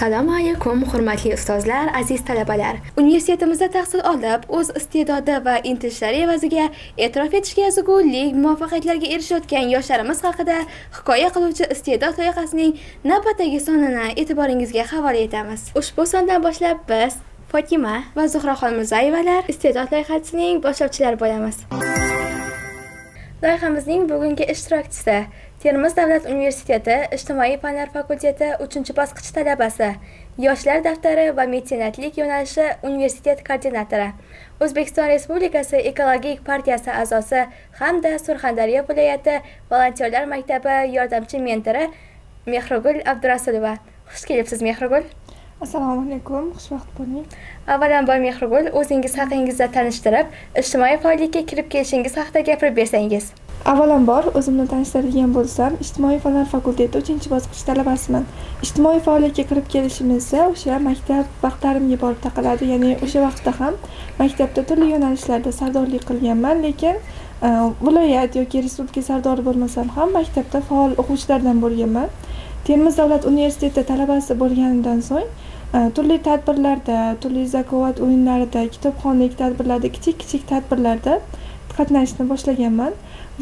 Assalomu alaykum, hurmatli ustozlar, aziz talabalar. Universitetimizda tahsil olib, o'z iste'dodi va intilishlari evaziga e'tirof etishga arzigulik muvaffaqiyatlarga erishayotgan yoshlarimiz haqida hikoya qiluvchi Iste'dod loyihasining navbatdagi sonini e'tiboringizga havola etamiz. Ushbu sondan boshlab biz Fotima va Zuhraxon Mirzayevalar Iste'dod loyihasining boshlovchilari bo'lamiz. Loyihamizning bugungi ishtirokchisi Termiz davlat universiteti Ijtimoiy fanlar fakulteti 3-bosqich talabasi, Yoshlar daftari va metsenatlik yo'nalishi universitet koordinatori, O'zbekiston Respublikasi Ekologik partiyasi a'zosi hamda Surxondaryo viloyati volontyorlar maktabi yordamchi mentori Mehrigul Abdurasulova. Xush kelibsiz, Mehrigul. Assalomu alaykum, xushvaqt bo'ling. Avvalambor, Mehrigul, o'zingiz haqingizda tanishtirib, ijtimoiy faollikka kirib kelishingiz haqida gapirib bersangiz. Avvalambor, o'zimni tanishtiradigan bo'lsam, Ijtimoiy fanlar fakulteti 3-bosqich talabasiman. Ijtimoiy faollikka kirib kelishim esa o'sha maktab vaqtlarimga borib taqaladi. Ya'ni o'sha vaqtda ham maktabda turli yo'nalishlarda sardorlik qilganman, lekin viloyat yoki respublika sardori bo'lmasam ham maktabda faol o'quvchilardan bo'lganman. Termiz davlat universiteti talabasi bo'lganimdan so'ng turli tadbirlarda, turli zakovat o'yinlarida, kitobxonlik tadbirlarida, kichik-kichik tadbirlarda qatnashishni boshlaganman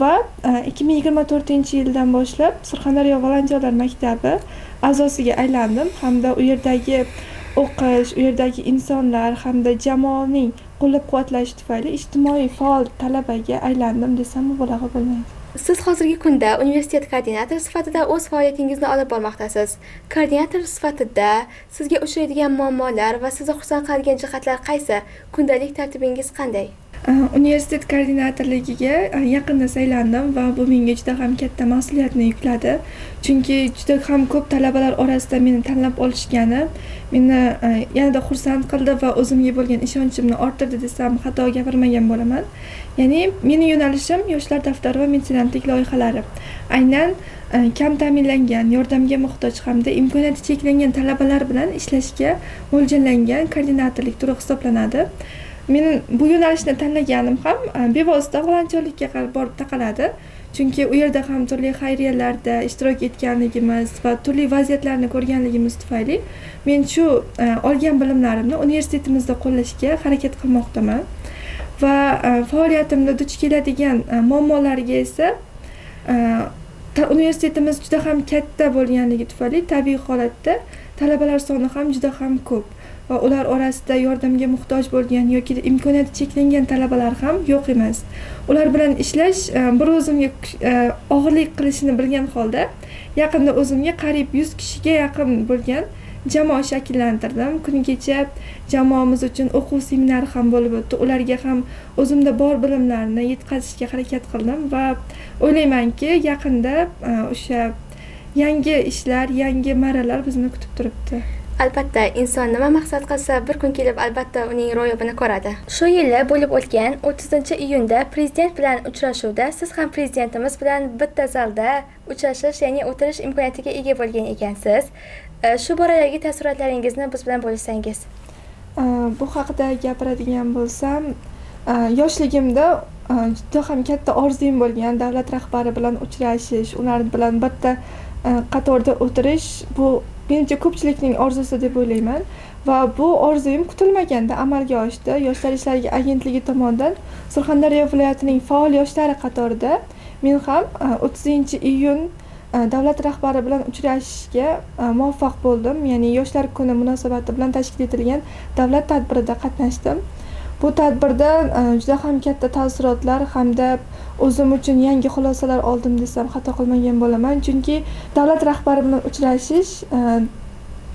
va 2024-yildan boshlab Surxondaryo volontyorlar maktabi a'zosiga aylandim hamda u yerdagi o'qish, u yerdagi insonlar hamda jamoaning qo'llab-quvvatlashi tufayli ijtimoiy faol talabaga aylandim desam mubolag'a bo'lmaydi. Siz hozirgi kunda universitet koordinatori sifatida o'z faoliyatingizni olib bormoqdasiz. Koordinator sifatida sizga uchraydigan muammolar va sizni xursand qiladigan jihatlar qaysi? Kundalik tartibingiz qanday? Universitet koordinatorligiga yaqinda saylandim va bu menga juda ham katta mas'uliyatni yukladi. Chunki juda ham ko'p talabalar orasida meni tanlab olishgani meni yanada xursand qildi va o'zimga bo'lgan ishonchimni orttirdi desam xato gapirmagan bo'laman. Ya'ni meni yo'nalishim yoshlar daftari va metsenatlik loyihalari. Aynan kam ta'minlangan, yordamga muhtoj hamda imkoniyati cheklangan talabalar bilan ishlashga mo'ljallangan koordinatorlik turi hisoblanadi. Meni bu yo'nalishni tanlaganim ham bevosita volontyorlikka borib taqaladi. Chunki u yerda ham turli xayriyalarda ishtirok etganligimiz va turli vaziyatlarni ko'rganligimiz tufayli men shu olgan bilimlarimni universitetimizda qo'llashga harakat qilmoqdaman. Va faoliyatimda duch keladigan muammolarga esa universitetimiz juda ham katta bo'lganligi tufayli tabiiy holatda talabalar soni ham juda ham ko'p va ular orasida yordamga muhtoj bo'lgan yoki imkoniyati cheklangan talabalar ham yo'q emas. Ular bilan ishlash bir o'zimga og'irlik qilishini bilgan holda yaqinda o'zimga qariyb 100 kishiga yaqin bo'lgan jamoa shakllantirdim. Kuni kecha jamoamiz uchun o'quv seminari ham bo'lib o'tdi. Ularga ham o'zimda bor bilimlarni yetkazishga harakat qildim va o'ylaymanki, yaqinda o'sha yangi ishlar, yangi marralar bizni kutib turibdi. Albatta, inson nima maqsad qilsa, bir kun kelib albatta uning ro'yobini ko'radi. Shu yili bo'lib o'tgan 30-iyunda prezident bilan uchrashuvda siz ham prezidentimiz bilan bitta zalda uchrashish, ya'ni o'tirish imkoniyatiga ega bo'lgan ekansiz. Shu boradagi taassurotlaringizni biz bilan bo'lishsangiz. Bu haqida gapiradigan bo'lsam, yoshligimda juda ham katta orzuyim bo'lgan davlat rahbari bilan uchrashish, ular bilan bitta qatorda o'tirish, bu menimcha ko'pchilikning orzusi deb o'ylayman va bu orzuyim kutilmaganda amalga oshdi. Yoshlar ishlari agentligi tomonidan Surxondaryo viloyatining faol yoshlari qatorida men ham 30-iyun davlat rahbari bilan uchrashishga muvaffaq bo'ldim. Ya'ni Yoshlar kuni munosabati bilan tashkil etilgan davlat tadbirida qatnashdim. Bu tadbirda juda ham katta taassurotlar hamda o'zim uchun yangi xulosalar oldim desam xato qilmagan bo'laman. Chunki davlat rahbari bilan uchrashish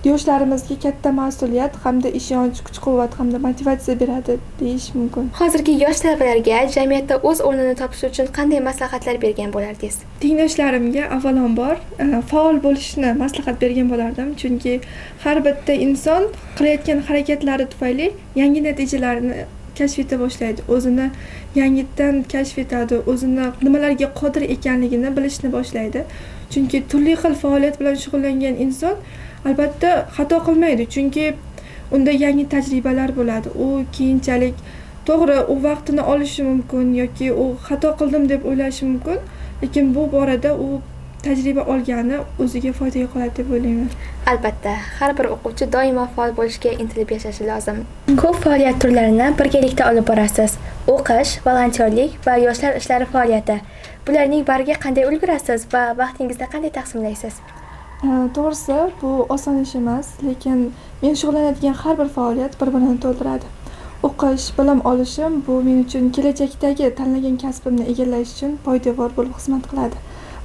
yoshlarimizga katta mas'uliyat hamda ishonch, kuch-quvvat hamda motivatsiya beradi deyish mumkin. Hozirgi yosh talabalarga jamiyatda o'z o'rnini topish uchun qanday maslahatlar bergan bo'lardingiz? Tengdoshlarimga avvalambor faol bo'lishni maslahat bergan bo'lardim, chunki har bitta inson qilayotgan harakatlari tufayli yangi natijalarni kashf eta boshlaydi, o'zini yangidan kashf etadi, o'zini nimalarga qodir ekanligini bilishni boshlaydi. Chunki turli xil faoliyat bilan shug'ullangan inson albatta xato qilmaydi, chunki unda yangi tajribalar bo'ladi. U keyinchalik to'g'ri u vaqtini olishi mumkin yoki u xato qildim deb o'ylashi mumkin, lekin bu borada u tajriba olgani o'ziga foydaga qoladi deb o'ylayman. Albatta, har bir o'quvchi doimo faol bo'lishga intilib yashashi lozim. Ko'p faoliyat turlarini birgalikda olib borasiz. O'qish, volontyorlik va yoshlar ishlari faoliyati. Bularning bariga qanday ulgurasiz va vaqtingizni qanday taqsimlaysiz? To'g'risi, bu oson ish emas, lekin men shug'ullanadigan har bir faoliyat bir-birini to'ldiradi. O'qish, bilim olishim bu men uchun kelajakdagi tanlagan kasbimni egallash uchun poydevor bo'lib xizmat qiladi.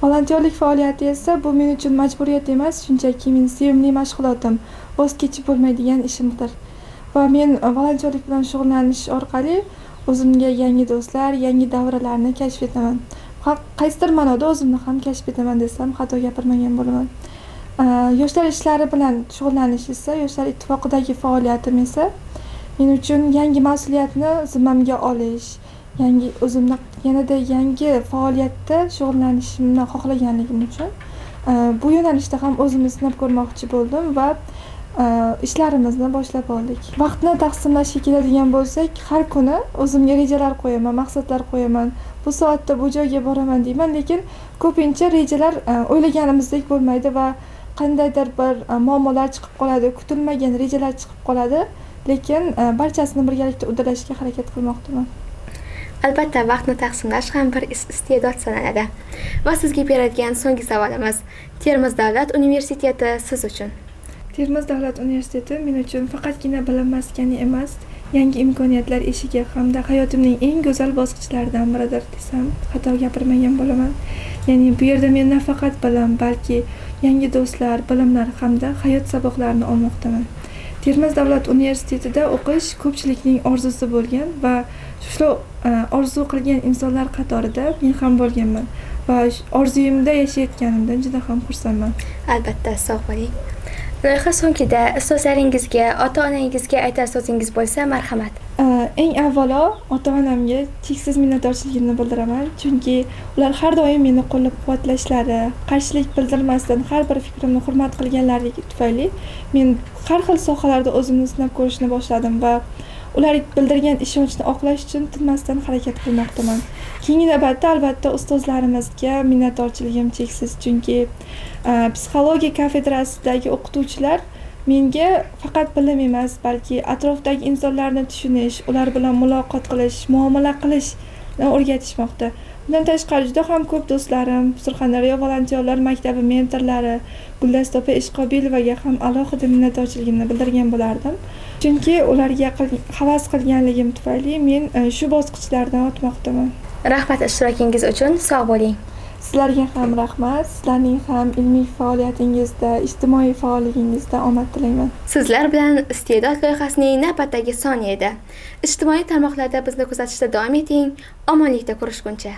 Volontyorlik faoliyati esa bu men uchun majburiyat emas, shunchaki meni sevimli mashg'ulotim, voz kechib bo'lmaydigan ishimdir. Va men volontyorlik bilan shug'ullanish orqali o'zimga yangi do'stlar, yangi davralarni kashf etaman. Qaysidir ma'noda o'zimni ham kashf etaman desam xato gapirmagan bo'laman. Yoshlar ishlari bilan shug'ullanish esa, Yoshlar ittifoqidagi faoliyatim esa men uchun yangi mas'uliyatni zimmamga olish, yangi o'zimni yanada yangi faoliyatda shug'ullanishimni xohlaganligim uchun bu yo'nalishda ham o'zimni sinab ko'rmoqchi bo'ldim va ishlarimizni boshlab oldik. Vaqtni taqsimlashga keladigan bo'lsak, har kuni o'zimga rejalar qo'yaman, maqsadlar qo'yaman. Bu soatda bu joyga boraman deyman, lekin ko'pincha rejalar o'ylaganimizdek bo'lmaydi va qandaydir bir muammolar chiqib qoladi, kutilmagan rejalar chiqib qoladi. Lekin barchasini birgalikda uddalashga harakat qilmoqdaman. Albatta, vaqtni taqsimlash ham bir iste'dod sanaladi. Va sizga beradigan so'nggi savolimiz: Termiz davlat universiteti siz uchun? Termiz davlat universiteti men uchun faqatgina bilim maskani emas, yangi imkoniyatlar eshigi hamda hayotimning eng go'zal bosqichlaridan biridir desam xato gapirmagan bo'laman. Ya'ni bu yerda men nafaqat bilim, balki yangi do'stlar, bilimlar hamda hayot saboqlarini olmoqdaman. Termiz davlat universitetida o'qish ko'pchilikning orzusi bo'lgan va shu orzu qilgan insonlar qatorida men ham bo'lganman va orzuyimda yashayotganimdan juda ham xursandman. Albatta, sog' bo'ling. Loyiha so'ngida ustozlaringizga, ota-onangizga aytar so'zingiz bo'lsa, marhamat. Eng avvalo ota-onamga cheksiz minnatdorchiligimni bildiraman, chunki ular har doim meni qo'llab-quvvatlashlari, qarshilik bildirmasdan har bir fikrimni hurmat qilganlari tufayli men har xil sohalarda o'zimni sinab ko'rishni boshladim va ular bildirgan ishonchni oqlash uchun tinmasdan harakat qilmoqdaman. Keyingi navbatda albatta ustozlarimizga minnatdorchiligim cheksiz, chunki psixologiya kafedrasidagi o'qituvchilar menga faqat bilim emas, balki atrofdagi insonlarni tushunish, ular bilan muloqot qilish, muomala qilishni o'rgatishmoqda. Bundan tashqari juda ham ko'p do'stlarim, Surxondaryo volontyorlar maktabi mentorlari Guldasta opa Ishqobilovaga ham alohida minnatdorchiligimni bildirgan bo'lardim. Chunki ularga havas qilganligim tufayli men shu bosqichlardan o'tmoqdaman. Rahmat ishtirokingiz uchun, sog' bo'ling. Sizlarga ham rahmat. Sizlarning ham ilmiy faoliyatingizda, ijtimoiy faolligingizda omad tilayman. Sizlar bilan Iste'dod loyihasining navbatdagi soni edi. Ijtimoiy tarmoqlarda bizni kuzatishda davom eting. Omonlikda ko'rishguncha.